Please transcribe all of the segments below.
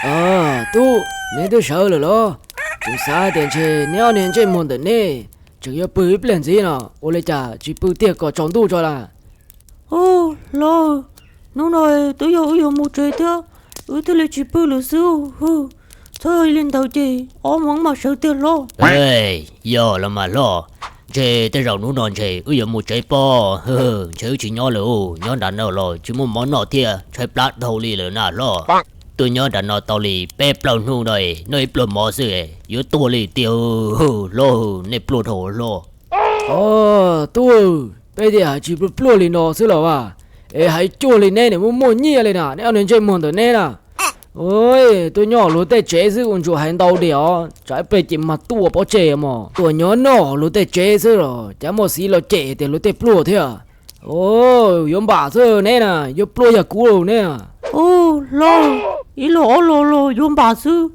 Tub, neb twb sawv lawm los? Kuv xav tias ntshe neb ob niag ntsej muag ntawm neb tseem yuav pw ib pliag ntxiv no, ua li cas tsis pw tiag kom tsaus ntuj tso las? Ub, hlob, hnub no twb yog wb yuav mus tsev thiab, wb thiaj li tsis pw lawm xwb. Txhob li ntawd ces ob hmos mam sawv tiag hlob. Yog los mas hlob, ntshe tej zaum hnub no ntshe wb yuav mus tsev pob. Ntshe wb tsis nyob lawm, nyob nram no los tsis muaj mov noj thiab tshaib plab dhau li lawm na hlob. Tuaj nyob nram no tau li peb plaub hnub no, noj ib pluag mov xwb yuav tuag li tiag. Hlob, nej pluag dhau hlob. Tub, peb tias hais tsis pluag pluag li no xwb los as, es hais cuag li neb nim muaj muaj nyiaj li na, neb ob niag ntsej muag ntawm neb na. Tuaj nyob luag tej tsev xwb ua ntsuas hais ntau diam os, tsam ib pliag ces mag tuaj pov tseg mog. Tuaj nyob noj luag tej tsev xwb los cas muaj xiv los cem tias luag tej pluag thiab. Yuav npam xwb neb na, yuav pluag yog kuv neb. Ub, hlob, ib los ob los los yuav npam xwb.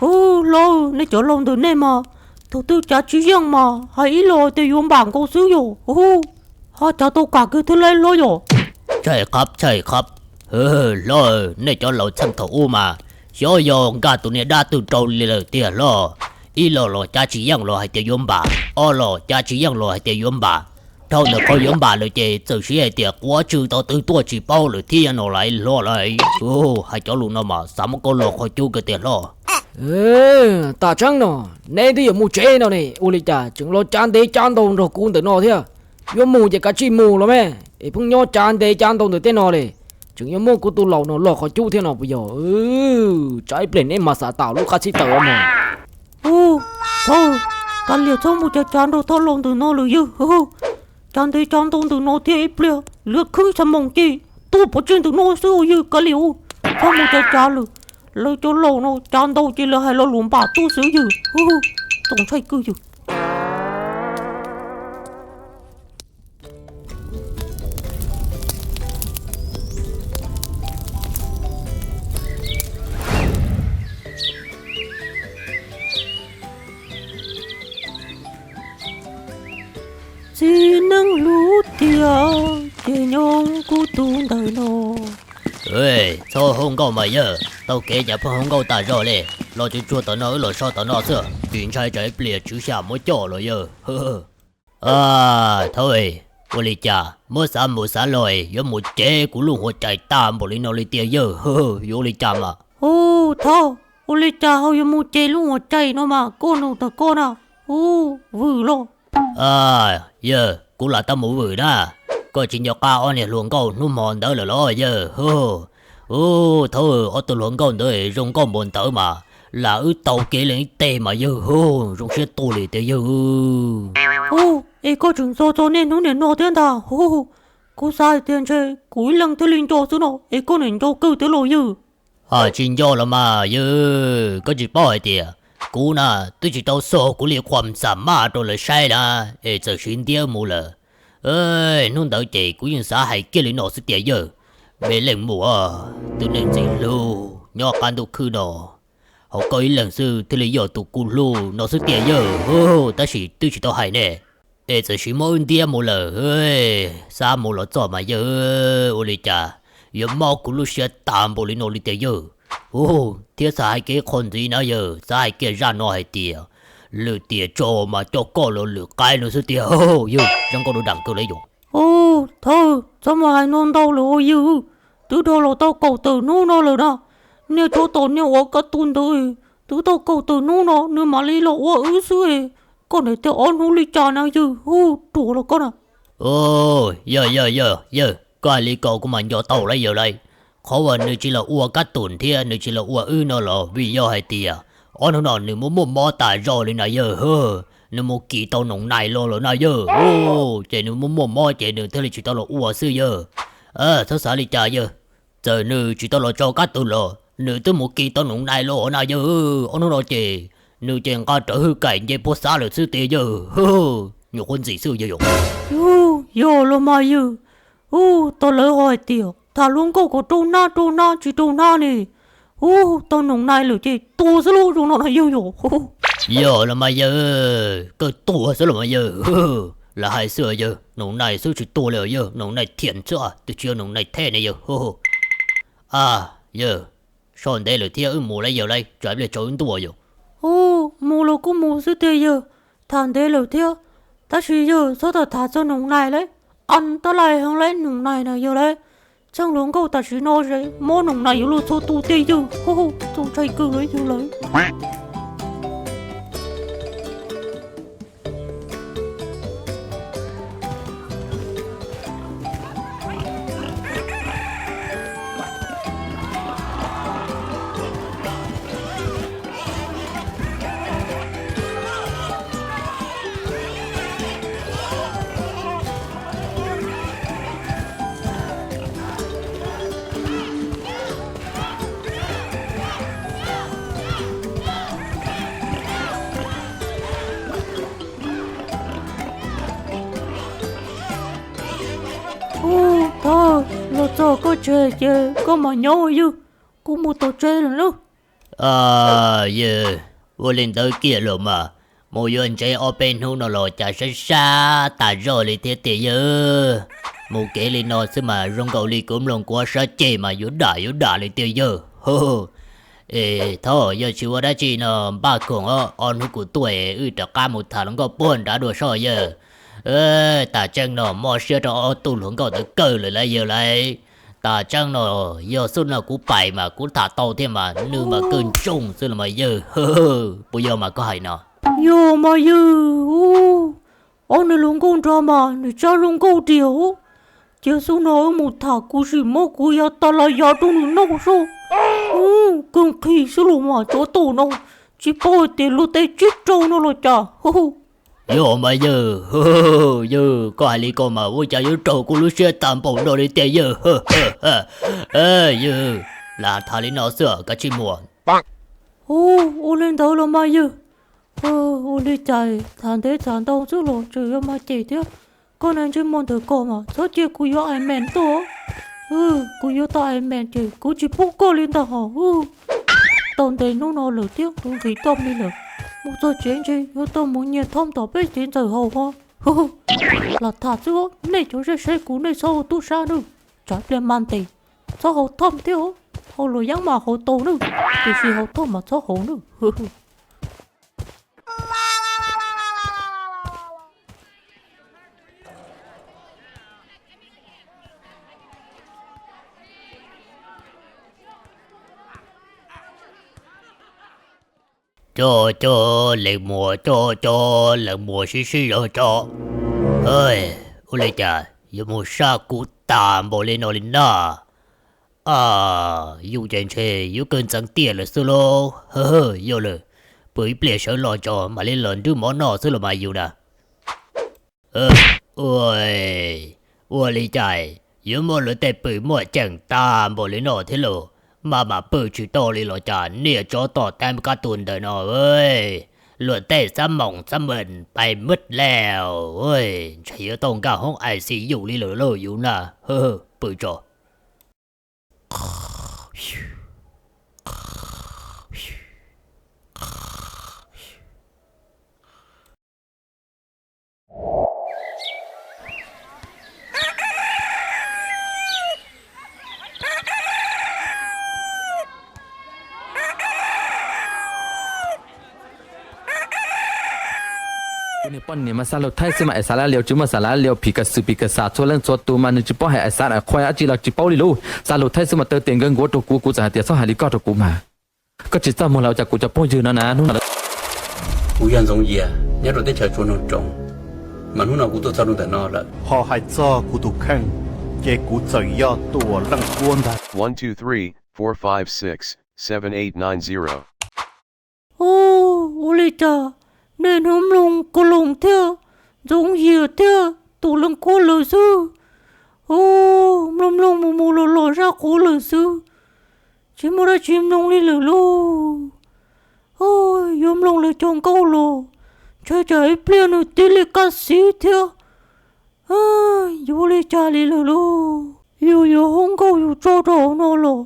Ub, hlob, nej cov laus ntawm nej mas thaum twg cav tsis yeej mas hais ib los tias yuav npam nkaus xwb yom. Ub, ho cav tau kam kiag thiab lauj hlob yom. Tshaj qhab, tshaj qhab. Hlob, nej cov laus txheej thaum ub mas xyov yog nkag tus niag dab twg rau li lawm tiag hlob. Ib los los cav tsis yeej los hais tias yuav npam, ob los cav tsis yeej los hais tias yuav npam. Dhau ntawm qhov yuav npam lawm ces txawm siv hais tias quav tsw tau twg tuaj tsis paub lawm thiab no lauj hlob lauj. Hais cov lus no mas xav muab koj los qhov cub kiag tiag hlob. Tam tseeb no, neb twb yuav mus tsev no ne, ua li cas tseem los cav ntev cav ntau nrog kuv ntawm no thiab? Yuav mus ces kav tsij mus los me, es pheej nyob cav ntev cav ntau ntawm tej no li, tseem yuav muab kuv tus laus no los qhov cub thiab no puas yog? Tsam ib pliag neb mas xav tau lub qab txhib taws mog. Ub, thaub, kav liam txhob mus cav cav nrog thaj laus ntawm no lawm yawg. Cav ntev cav ntau ntawm no thiab ib pliag liab khwb xa moos ces tuag pov tseg ntawm no xwb os yawg, kav liam, txhob mus cav cav lawm. Lawv cov laus no cav ntau ces lawv hais lo lus npam tuaj xwb yawg. Txaus ntshai kawg yawg. Txiv neej hlub tiag ces nyob kuv tus ntawm no. Txhob hu nkauj mas yawg, tau kev cas pheej hu nkauj tas zog li. Los tsuag tsuag tom no wb los so tom no xwb, tsis ntshai tsam ib pliag tswv xya muab coj los yawg. Thaub, ua li cas muab xav mus xav los yuav mus cev kuv lub huas cais tas npaum li no li tiag yawg? Yuav ua li cas mas? Ub, thaub, ua li cas ho yuav mus cev lub huas cais no mas koj nug tag koj na. Ub, vwm los. Yawg, kuv lam tau mus vwm na. Koj tsis nco qab ob niag hluas nkauj hnub hmo ntawd lawm los yawg? Ub, thaub, ob tug hluas nkauj ntawd zoo nkauj npaum ntawd mas lam wb tau kev leej ib teg mas yawg, zoo siab tuag li tiag yawg. Ub, es koj tseem txog txog niaj hnub niam no thiab ntag. Kuv xav hais tias ntshe kuv ib leeg thiaj li nco xwb no es koj niam nco kawg thiab los yawg? Tsis nco los mas yawg, koj tsis paub hais tias kuv na twb tsis tau xog kuv li qhuas xam maj rau lawv saib na, es txawm siv ntiab mus lawm. Hnub ntawd ces kuv yeej xav hais kiag li no xwb tias yawg, me leej muam, tus neeg ntxim hlub nyob qab ntuj khwb no, hos koj ib leeg xwb thiaj li yog tus kuv hlub no xwb tias yawg, tab sis twb tsis tau hais ne. Es txawm siv muab wb ntiab mus lawm, xav mus los txog mas yawg, ua li cas yuav mob kuv lub siab tas npaum li no li tiag yawg. Thiab xav hais kiag qho ntxiv na yawg, xav hais kiag zaj no hais tias lwm tiam tso mas coj koj los lwm qaib no xwb tiag yawg, zoo nkauj dua dam kawg li yom. Thaub, txhob mus hais no ntau lawm ua yawg, twb dhau los tau kaum tawm hnub no lawm na. Niaj tsov tom niag uas kab tus ntawd twb tau kaum tawm hnub no nws mam li los ua wb xwb. Koj niam tiag ob hnub li cas na yawg, hu ruam los koj na. Yawg, yawg, yawg, yawg, koj hais li ko kuv mas nco tau lawm yawg lauj. Qhov uas nws tsis los ua kab tus thiab nws tsis los ua wb no los vim yog hais tias ob hnub no nws muaj muaj mob tas zog li na yawg. Nws mus kis tau noos nais los lawm na yawg, ces nws muaj muaj mob ces nws thiaj li tsis tau los ua xwb yawg. Txhob xav li cas yawg, txawm nws tsis tau los tso kab tus los nws twb mus kis tau noos nais los na yawg. Ob hnub no ces nws ces nqa rawv hwj kaim nce puag xav lawm xwb tiag yawg. Nyuam qhuav ntxim xwb yawg yom. Yog los mas yawg, tau lawv ho hais tias tham luag nkauj kom rau hnab rau hnab tsis rau hnab ne. Tau noos nais lawm ces tuag xwb lauj, zoo no na yawg yom. Yog los mas yawg, kawg tuag xwb los mas yawg. Lam hais xwb yawg, noos nais xwb tsis tuag li yawg, noos nais thiam xwb, twb tsis yog noos nais thej ne yawg. A, yawg, Soj ntev lawm thiab, wb mus lawm yawg lauj, tsam ib pliag tsaus ntuj yawg. Ub, mus los kuj mus xwb tiag yawg, tham ntev lawm thiab, tab sis yawg txhob tham tham txog Noom Nais lauj, tab lais heev lauj Noom Nais na yawg lauj. Txheej hluas nkauj tam sim no ces mob Noom Nais yuav luag txhua tus tiag yawg, txaus ntshai kawg li yawg lauj. Ub, thov los txog koj tsev ces koj mam nyob yawg, kuv mus tom tsev lawm lauj. Yawg, ua li ntawd kiag los mas, mus yuav ntsev ob peb hnub no los cas sab sab tas zog li thiab tiag yawg. Mus kev li no xwb mas zoo nkaus li kuv mloog kuv sab ceg mas yuav dam yuav dam li tiag yawg. Es thov yawg tsis ua dab tsi no npaj khoom, ob hnub kuv tuaj wb rov qab mus tham hluas nkauj puag nrad dua soj yawg. Tas tseeb no mob siab rau ob tug hluas nkauj ntawd kawg lawm lauj yawg lauj. Tas tseeb no yog xub no kuv pais mas kuv tham tau thiab mas nws mas kawg ntsoog xwb los mas yawg. Puas yog mas koj hais no? Yog mas yawg, ob niag hluas nkauj nrad mas nws tsab zoo nkauj diam, cia xub no wb mus tham kuv sim muab kuv yav tas los yog rau nws noj soj. Kawg nqhis xwb los mas tsov tom no, tsis paub hais tias luag tej tsib rau no los cas. Yog mas yawg, yawg koj hais li ko mas ua cas yuav raug kuv lub siab tag npaum no li tiag yawg. Yawg, lam tham li no xwb kav tsij mus. Ua li ntawd los mas yawg, ua li cas tham ntev tham ntau xwb los tseem yuav mas cem thiab. Koj niag ntsej muag ntawm ko mas txhob cia kuv yuav Iron Man tuaj. Kuv yuav tau Iron Man ces kuv tsis pub koj li ntag hos. Tau ntev hnub no lawm thiab kuv nqhis tau me lawm, mus txog tsev ntshe yuav tau mus nyiag thoob tom peb txiv ntxawm haus ho. Los tham xwb, nej cov saib saib kuv nej txhob ua tub sab nawb. Tsam pliag mas ntes, txhob haus thoob thiab, haus luam yeeb mas haus tau nawb, tiam sis haus thoob mas txhob haus nawb. Cov cov leej muam, cov cov leej muam sib sib zog tso. Ua li cas yuav mus sab kuv tas npaum li no li na? Yus ces ntshe yuav kawg ntxeev tiaj lawm xwb lauj. Yog lawm, pw ib pliag sawv los tso mam li los nrub mov noj xwb los mas yus na. Ua li cas yuav muaj luag tej pw muaj ceem tag npaum li no thiab lauj? Maj mam pw tsis tau li los cas niag tsov tom tab kab tus ntawm no. Luag tej xab moos xab mees pais maj lawm, ntshe yuav tau nkag hoob I C U li lawm lauj yus na. Pw tso. Kuv niag poj niam mas xav lus Thaib xwb mas es xav lab liau tsis muaj xav lab liau phim kas xwm phim kas xas txhua leej txhua tus mas nws tsis paub hais es xav qhuas dab tsi los tsis paub li lauj. Xav lus Thaib xwb mas taw tes nkawd nkuav rau kuv, kuv txawm hais tias txhob hais li koj rau kuv mas. Koj tsis txaj muag los cas kuv cov phooj ywg no na hnub no. Kuv yog Ntxoov Yias nyob rau teb chaws Tsua Noog Roos, mas hnub no kuv tuaj txog rau ntawm no lawm. Ho hais txog kuv tus kheej, ces kuv txawm yog Tuam Leej Kuab ntag. One two three four five six seven eight nine zero. Ua li cas nej hnub mloog Kaloos thiab Ntxoov Yias thiab Tuam Leej Kuab lawm xwb? Mloog mloog mus mus los los zaj qhuav lawm xwb, tsis muaj dab tsi mloog li lawm lauj. Yuav mloog lawv cov nkauj los ntshe tsam ib pliag nws tib li kaj xib thiab. Yuav li cas li lawm lauj? Yus yuav hoob nkauj yus tso rau hauv no los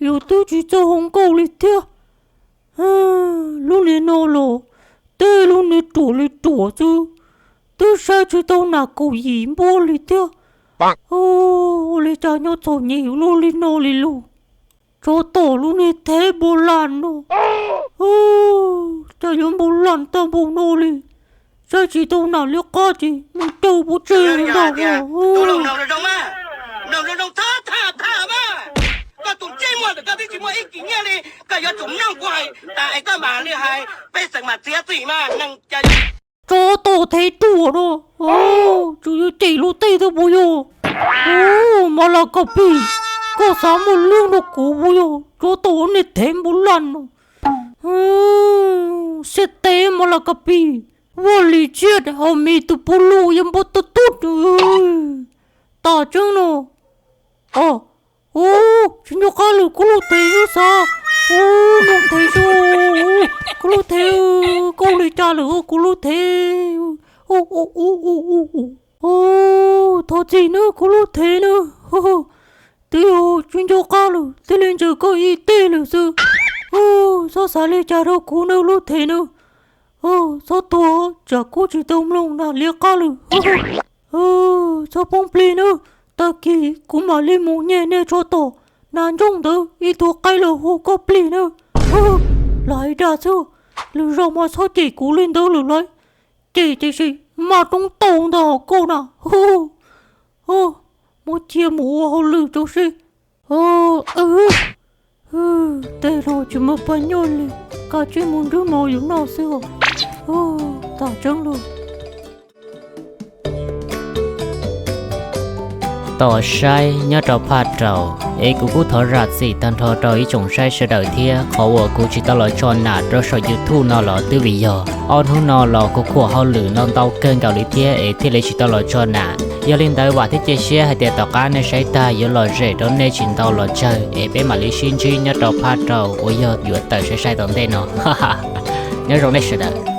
yus twb tsis txawj hoob nkauj li thiab. Lub niag no los tej lub niag ruam li ruam xwb, twb saib tsis tau nas kaum yim npuab li thiab. Ua li cas nyob txom nyem luaj li no li lauj? Tsov tom lub niag thev npau las no, cas yuav npau las tag npaum no li. Saib tsis tau nam liab qab ces mus caw pov tseg ntag. Koj tus ntsej muag ntawm koj twb tsis muaj ib kis nyiaj li, koj yuav tsum mloog kuv hais tas es koj mam li hais, pej xeem mam txiav txim mas neeg cas. Tsov tom thev ruam no, tsuas yuav cem luag tej thiab puas yog? Mas Las Kas Pis, koj xav muaj lub nrog kuv puas yog? Tsov tom niag thev npau las no. Siab teb mas Las Kas Pis, vaj lis tsiaj hau mis tus puv lus yog npau tub tub. Tam tseeb no. Ua, tsis nco qab lawm, kuv lub thev xwb xav. Ua, lub thev xwb, kuv lub thev, koj ua li cas lawm kuv lub thev? Ua, thov txim nawb kuv lub thev nawb. Twb yog tsis nco qab lawm thiaj li ntsaws koj ib teg lawm xwb. Txhob xav li cas rau kuv nawb lub thev nawb. Txhob tuag, tsam kuv tsis tau mloog nam liab qab lawm. Txhob poob plig nawb, tag kis kuv mam li mus nyem niag tsov tom nas ntsooj ntawd ib tug qaib los hu koj plig nawb. Lam hais dag xwb, lwm zaus mas txhob cem kuv li ntawd lawm lauj. Cem tiam sis mas roob tau ntag koj na. Muab cia mus ua hauj lwm rau seb. Tej no tsis muaj paj nyoj li, kav tsij mus nrhiav mov yuav noj xwb os. Tam tseeb lawm. Tos saib nyob rau phaj rau, es kuv kuj thov zam txim tag nrho rau ib tsoom saib sawv daws thiab. Qhov uas kuv tsis tau los tso nam rau saum YouTube no los twb vim yog ob hnub no los kuv khuam hauj lwm ntau ntau kawg nkaus li thiab es thiaj li tsis tau los tso nam. Yog li ntawd vam thiab cia siab hais tias tom qab nej saib tag yuav lom zem rau nej tsis ntau los tsawg es peb mam li sib ntsib nyob rau phaj rau uas yog yuav tawm sai sai tom ntej no. Nyob zoo nej sawv daws.